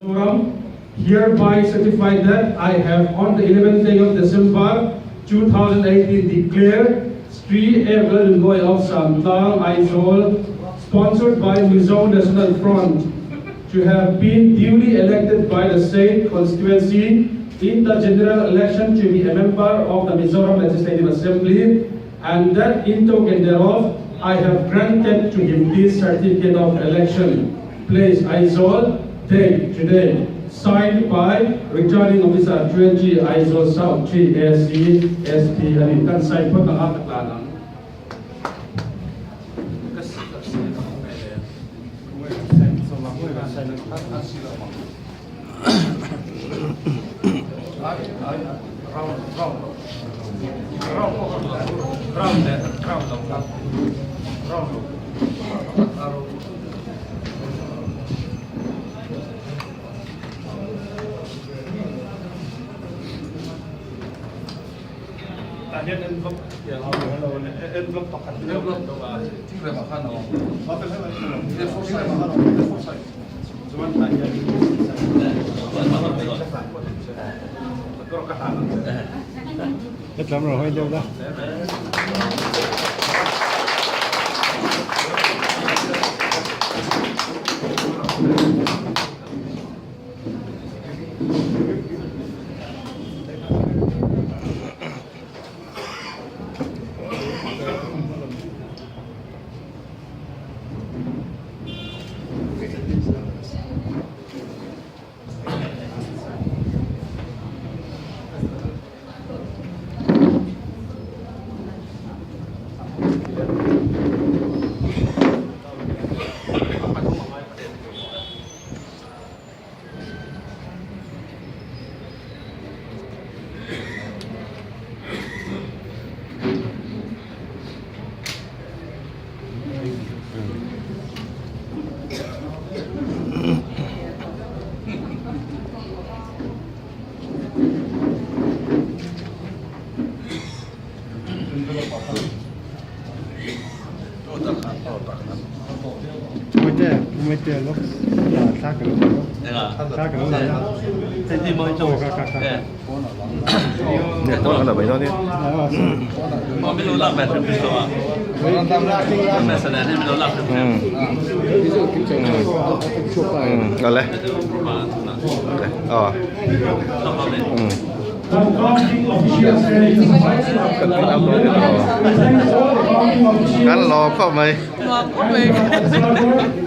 Mizoram, hereby certify that I have on the 11th day of December 2018 declared Sri F. Lalnunmawia of Samtlang, Aizawl, sponsored by Mizo National Front, to have been duly elected by the said constituency in the general election to be a member of the Mizoram Legislative Assembly and that in token thereof I have granted to him this certificate of election. Place Aizawl, date today, signed by Returning Officer 20 Aizawl South 3 AC SP a ni. Kan sign phawt ang a, ka tlan ang. Hetlam ro hoi deuh la. Kan lawm khawp mai. Nuam khawp mai.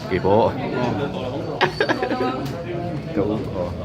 Keipawh. Ka u aw.